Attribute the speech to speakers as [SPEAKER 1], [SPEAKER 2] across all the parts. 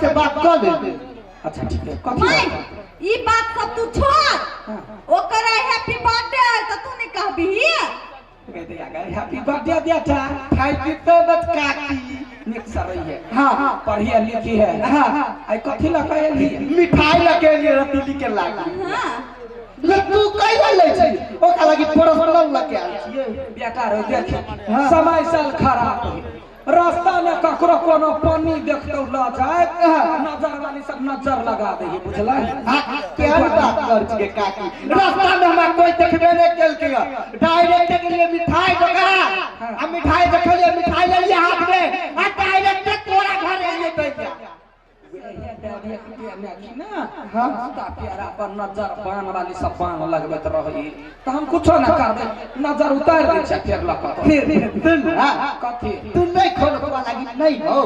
[SPEAKER 1] से बात कर ले।
[SPEAKER 2] अच्छा ठीक है, कथी
[SPEAKER 3] ई बात सब तू छोड़, ओकर हैप्पी बर्थडे त तू नहीं कहबी।
[SPEAKER 2] हैप्पी बर्थडे बेटा।
[SPEAKER 1] Thank you so much काकी।
[SPEAKER 2] निक से रही है।
[SPEAKER 1] हां
[SPEAKER 2] पढ़ी है लिखी है।
[SPEAKER 1] हां
[SPEAKER 2] आई कथी ल कहली?
[SPEAKER 1] मिठाई ल के लिए रतिली के लागी।
[SPEAKER 3] हां
[SPEAKER 1] ले तू कैला ले छी ओकरा लागी पर्सनल ल के आल छी।
[SPEAKER 2] बेटा रे देख समय साल खराब है, रास्ता में ककरो कोनो पानी देखतो ल जाए, नजर वाली सब नजर लगा दे, बुझला?
[SPEAKER 1] क्या बात कर छी काकी, रास्ता में हमरा कोई देखबे नहीं केलकै, डायरेक्ट के लिए मिठाई दुकान आ मिठाई देखलिए, मिठाई ले लिए हाथ में आ डायरेक्ट तोरा घर एलिए दैया।
[SPEAKER 2] ना रास्ता प्यारा पर नजर बाण वाली सब बाण लगबैत रही त हम कुछो ना करबै, नजर उतार दै छै फेर लक
[SPEAKER 1] फिर सुन।
[SPEAKER 2] कथी
[SPEAKER 1] तू नहीं खोल तोरा लागी नहीं हो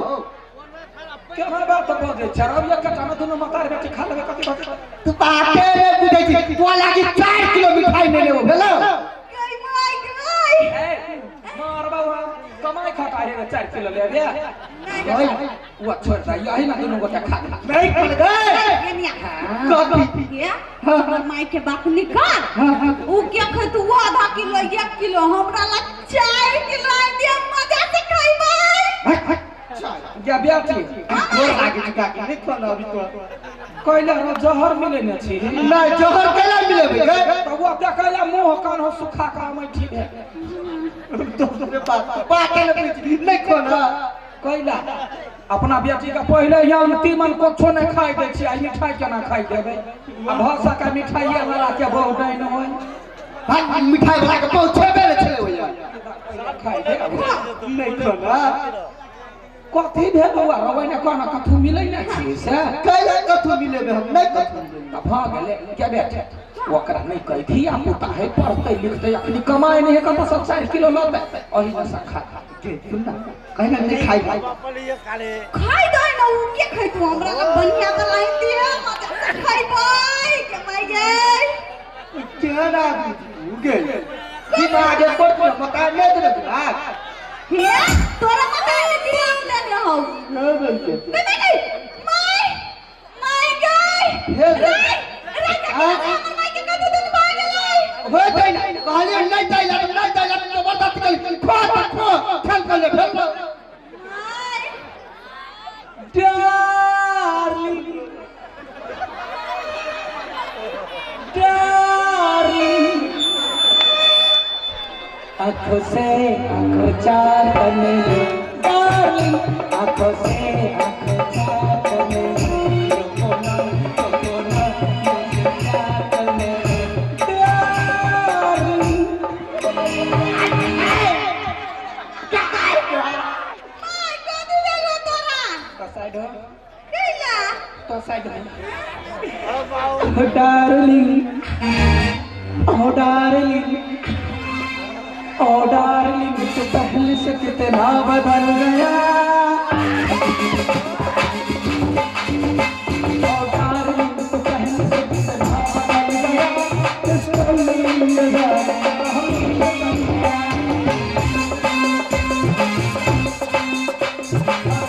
[SPEAKER 2] केना बात बजै छै? रब एक कटामे दुनू मतार बेटी खा लेबै। कथी बजै
[SPEAKER 1] तू त अकेले बुझै छी, तोरा लागी 4 किलो मिठाई नै लेबो भेलो।
[SPEAKER 3] गई my गई
[SPEAKER 2] ए मारबा कमाई खटाई रे 4 किलो लेबे
[SPEAKER 3] नहीं
[SPEAKER 2] वो छोड़ दे, यही ना दुनू गोटे खा ले।
[SPEAKER 1] नहीं खोल गए
[SPEAKER 3] कथी हमर माई के बात निकाल, उ के खैतु वो आधा किलो 1 किलो हमरा ला 4 किलो दे, मजा से खइबै।
[SPEAKER 2] जा बेटी
[SPEAKER 1] गोर लागी छी काकी, नहीं खोल अभी तो
[SPEAKER 2] कैला रो जहर मिले ने छी।
[SPEAKER 1] नहीं जहर कैला मिलेबै गे?
[SPEAKER 2] त वो देखैला मुंह कान हो सुखा का मैं ठीक है
[SPEAKER 1] दोसरे बात बात ने पूछ नहीं खोल
[SPEAKER 2] कैला अपना बेटी के पहले यान तीमन कुछो नहीं खाई दे छी, आई मिठाई केना खाई देबै? आ भ सका मिठाई वाला के बहुत नहीं होय,
[SPEAKER 1] भाई मिठाई वाला के पहुंचेबे ने छले होय
[SPEAKER 2] खाई दे
[SPEAKER 1] नहीं खोल।
[SPEAKER 2] कथी भेल बौआ रबै ने कोना कथू मिलै ने छी से
[SPEAKER 1] कैला कथू मिलेबे हम नहीं कथू
[SPEAKER 2] त भ गेलै के बेटे ओकरा नहीं कहि धिया पुता है पढ़तै लिखतै अखनी कमाइ नहीं है कत सब 4 किलो लतै ओही में से खा
[SPEAKER 1] के सुन ना कहना नहीं खाई
[SPEAKER 3] खाई दे ना उ के खैतु हमरा ला बढ़िया त लाइन दिए मजा से खइबै के माई गे
[SPEAKER 1] केना बुझू गे दिमाग पर मता नहीं दे दिमाग
[SPEAKER 3] हे तोरा मता नहीं दिमाग देने हो
[SPEAKER 1] नहीं
[SPEAKER 3] नहीं my my गई
[SPEAKER 1] हे
[SPEAKER 3] रे हमर माई के कथि दिन भाग गेलै
[SPEAKER 1] हो जाई ना कहलिए नहीं जाई ला नहीं जाई ला जबरदस्ती कल खो खो खेल कर ले खेल
[SPEAKER 2] डार्लिंग डार्लिंग आँखों से आँखों चाहने डार्लिंग आँखों से आँखों चाहने रोको ना रोको ना मुझे प्यार करने डार्लिंग।
[SPEAKER 3] My कथि भेलो तोरा?
[SPEAKER 2] तो साइड हो
[SPEAKER 3] कैला
[SPEAKER 2] तो साइड हो डार्लिंग ओ डार्लिंग ओ डार्लिंग तू पहले से कितना बदल गया, ओ डार्लिंग तू पहले से कितना बदल गया, किसको मिल गया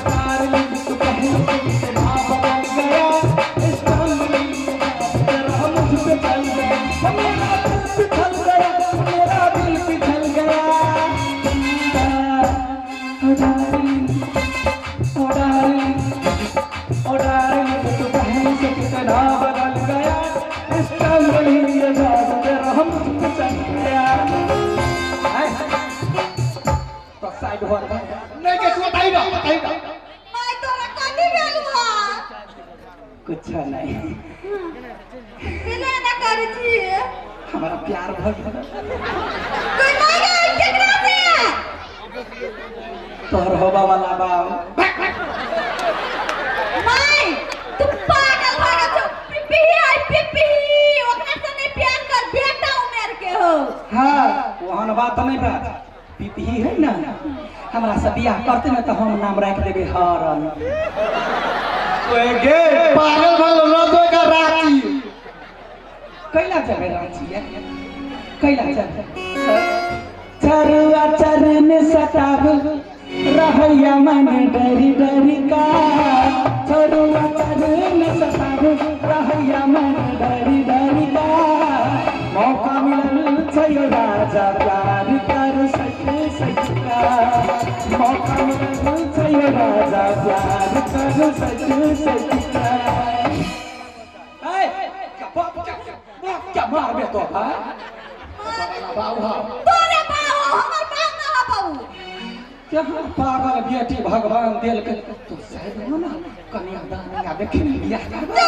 [SPEAKER 2] डार्लिंग तू पहले से कितना बदल गया, किसको मिल गया मुझ पे चल गया, मेरा दिल पिघल गया, मेरा दिल पिघल गया। ओ डार्लिंग ओ डार्लिंग ओ डार्लिंग तू पहले से कितना बदल गया, इसका तेरा हम चल गया। तो साइड हो
[SPEAKER 1] नहीं के तू बताई ना बताई ना
[SPEAKER 3] my तोरा कथि भेल बा?
[SPEAKER 2] कुछ नहीं
[SPEAKER 3] बिना ना करै छी
[SPEAKER 2] हमारा प्यार भ गेल।
[SPEAKER 3] कोई माई गई केकरा से?
[SPEAKER 2] तोहर होबा वाला बाप
[SPEAKER 3] my तू पागल भ गेल छौ, पिपी आई पिपी ओकरा से नहीं प्यार कर, बेटा उमेर के हो।
[SPEAKER 2] हां ओहन बात नहीं बात पिपी है ना, हमरा से बियाह करते ना तो हम नाम राख देबे हरन।
[SPEAKER 1] ओए गे पागल भल रतो का रांची
[SPEAKER 2] कैला जाबे रांची कैला जाबे चरुआ चरण सताब रहैया मन डरी डरी का, चरुआ छै राजा प्यार करू सच सच
[SPEAKER 4] ए क्या मारबे तो भाई बाबू
[SPEAKER 3] तोरे बाबू हमर बाप ना बाबू
[SPEAKER 4] क्या पागल बेटी भगवान देल के तो शायद हो ना कन्यादान या देखी नहीं बियाह करबा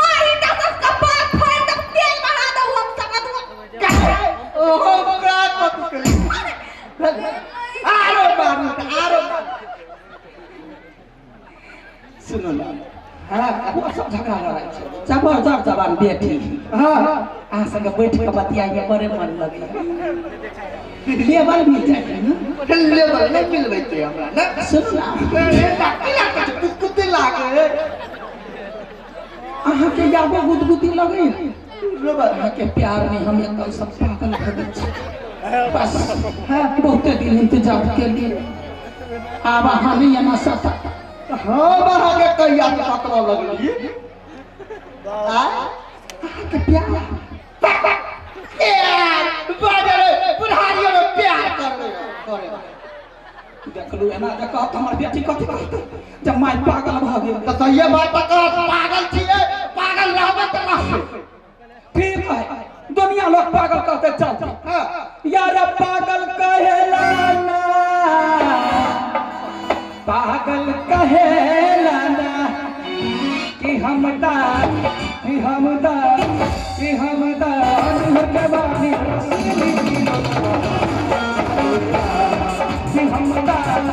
[SPEAKER 3] मारी दस कपार फाड़ दब तेल बढ़ा दऊ हम सकत
[SPEAKER 1] ओहो का कत करी आरो मारू आरो
[SPEAKER 4] सुनो ना हां वो सब झगड़ा लड़ाई छै जबरदस्त जवान बेटी
[SPEAKER 1] हां
[SPEAKER 4] आ संग बैठ के बतियाइए बड़े मन लगे लेवल मिल जाए ना
[SPEAKER 1] लेवल नहीं मिलबै छै हमरा ना
[SPEAKER 4] सुनो ना
[SPEAKER 1] कुत्ते लागे
[SPEAKER 4] अहाँ के यादो गुदगुदी लगे अहाँ के प्यार में हम एकदम सब पागल भऽ गेल छी बस बहुते दिन इंतजार के लिए आब अहाँ नहीं एना सता
[SPEAKER 1] हाँ अहाँ के कहिया पकड़ लगली
[SPEAKER 4] अहाँ के प्यार
[SPEAKER 1] प्यार बाजरे बुढ़ारियो में प्यार करबे करे
[SPEAKER 4] देखलू एना जे कहत हमर बेटी कथी कहतै जब माय पागल भऽ गेल
[SPEAKER 1] तऽ सहिए बात तऽ पागल छियै पागल रहबै तऽ रहबै
[SPEAKER 4] ठीक है दुनिया लोग पागल कहते चलते
[SPEAKER 1] हाँ
[SPEAKER 4] यार पागल कहेला ना पागल कहेला ना कि हम दान कि हम दान कि हम दान जवानी रसीली कि हम दान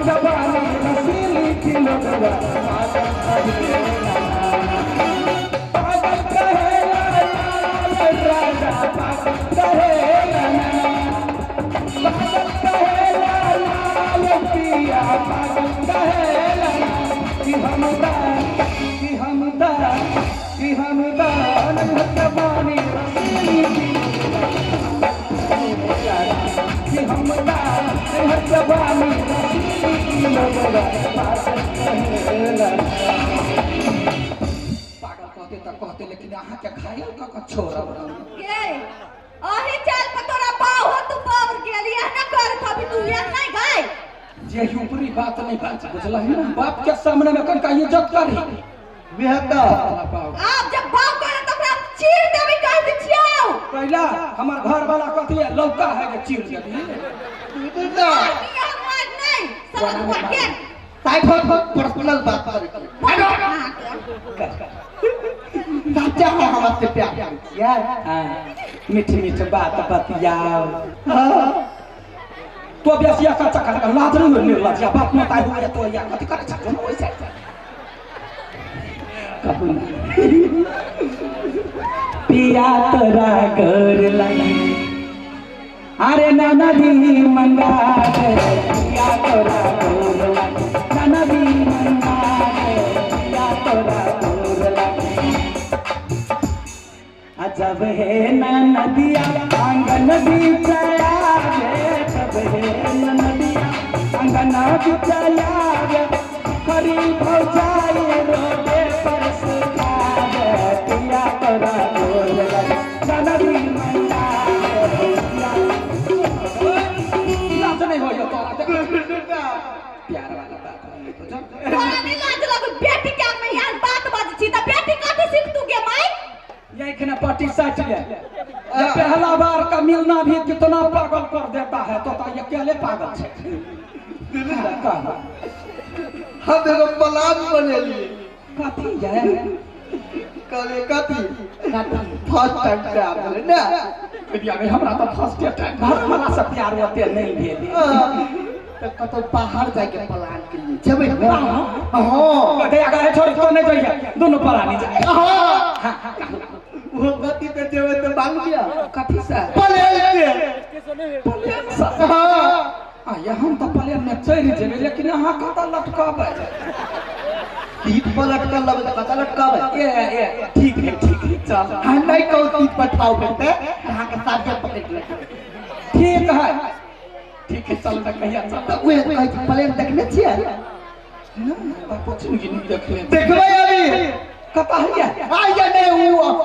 [SPEAKER 4] जवानी रसीली कि लोग पागल कहेला राजा पागल कहेला पागल कहेला लाल पिया पागल कहेला कि हम दान कि हम दान कि हम दान जवानी रसीली कि हम दान जवानी रसीली लोग पागल कहेला पागल कहते त कहते लेकिन अहाँ के घायल क के छोड़ब
[SPEAKER 3] के अही चाल पर तोरा बाऊ हो तू बाउर गेली ना कर थबी तू ये नहीं गाय
[SPEAKER 4] जे ऊपरी बात नहीं बात बुझलही ना बाप के सामने में कनका इज्जत करी
[SPEAKER 1] वह तऽ
[SPEAKER 3] आप जब बाऊ करे तो ओकरा चीर देबी कह दी छियौ
[SPEAKER 4] पहला हमर घर वाला कथी है लौका है के चीर देबी
[SPEAKER 3] नहीं समझ हुआ के
[SPEAKER 1] साइड हो पर्सनल बात करे सच्चा है हमसे प्यार यार
[SPEAKER 4] हां मीठ मीठ बात बतियाओ तो बेसिया का चक्कर का लाज नहीं निर्लज्जा बाप मत आइ हुए तो या कथी करे छ जोन ओइसे कहू ना पिया तोरा कर लगी अरे नाना दी मंगा दे पिया तोरा कर लगी नाना दी मंगा दे पिया तोरा कर लगी अजब है ना नदिया आंगन बीच आवे जब है ना नदिया आंगन बीच आवे खरी भौजाई रोडे पर सुखावे पिया तोरा गोर लगे नाना दी मंगा दे पिया लाज नहीं हो तोरा देख प्यार वाला बात नहीं तो जब
[SPEAKER 3] तोरा नहीं लाज लगो बेटी के में यार बात बाज छी त बेटी कथी सीख तू गे माई
[SPEAKER 4] ये पट्टी साट ले ये पहला बार का मिलना भी कितना पागल कर देता है तो ये अकेले पागल है।
[SPEAKER 1] हम एगो प्लान बनेलिए
[SPEAKER 4] कथी है
[SPEAKER 1] कहलिए कथी फर्स्ट टाइम प्यार भेलै ने
[SPEAKER 4] अरे हमरा तो फर्स्ट टाइम घर वाला से प्यार ओते नहीं भेल
[SPEAKER 1] तऽ कतौ बाहर जाके प्लान केलिए जेबै ने हां
[SPEAKER 4] दया गए छोड़ी तो नहीं जाइए दोनों परानी जाए
[SPEAKER 1] हां वो गति पे जेबै तऽ मांग लिया
[SPEAKER 4] कथी से
[SPEAKER 1] प्लेन से
[SPEAKER 4] प्लेन से
[SPEAKER 1] हां
[SPEAKER 4] आ हम तो प्लेन में चढ़ जेबै लेकिन अहाँ कतऽ लटकबै
[SPEAKER 1] सीट पर लटकल लेबै तऽ कतऽ लटकबै
[SPEAKER 4] ए ए ठीक है चल
[SPEAKER 1] हम नहीं कहू सीट पर ठाव भेटतै अहाँके साथे पकड़ि लेतै
[SPEAKER 4] ठीक है चल तऽ कहिया चल
[SPEAKER 1] तऽ उहे कहै छी प्लेन देखने छियै
[SPEAKER 4] ना कुछ नहीं देखले
[SPEAKER 1] देखबै अभी
[SPEAKER 4] कतऽ है
[SPEAKER 1] आइए नहीं उ